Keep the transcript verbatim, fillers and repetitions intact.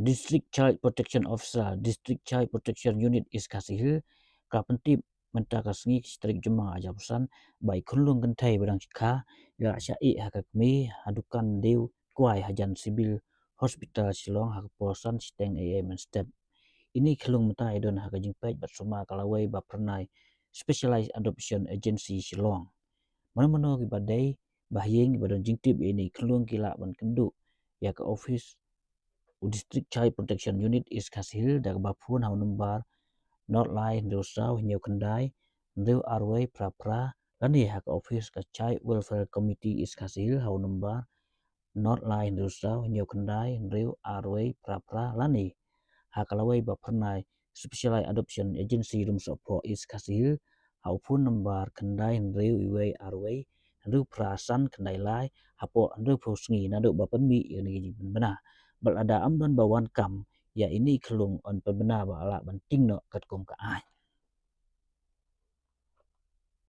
District Child Protection Officer, District Child Protection Unit East Khasi Hills, ka pyntip mynta ka sngi ka shi tarik Jymmang arhajar arphew san ba i khunlung kynthei ba dang shikha i la shah ïeh ha ka kmie ha dukan diew kwai hajan Civil Hospital Shillong ha ka por san shiteng A M mynstep. Ine i khunlung mynta i don ha ka jingpeit bad sumar ka lawei ba phyrnai Specialized Adoption Agency Shillong. Mano mano kiba dei ba ha ïing kiba don jingtip ïa ine i khunlung ki lah ban kynduh ïa ka office u District Child Protection Unit East Khasi Hills da kaba phone ha u nombar nod lai hynriew saw hynñiew khyndai hynriew arwei phra phra lane ha ka office ka Child Welfare Committee East Khasi Hills ha u nombar nod lai hynriew saw hynñiew khyndai hynriew arwei phra phra lane ha ka lawei ba phyrnai Specialized Adoption Agency Rymsohphoh East Khasi Hills ha u phone nombar khyndai hynriew iwei arwei hynriew phra san khyndai lai hapoh hynriewphew sngi naduh ba pynmih ïa kane ka jingpynbna. Bad lada ym don ba wan kam ïa ine i khunlung yn pynbna ba lah ban tieng noh katkum ka aiñ.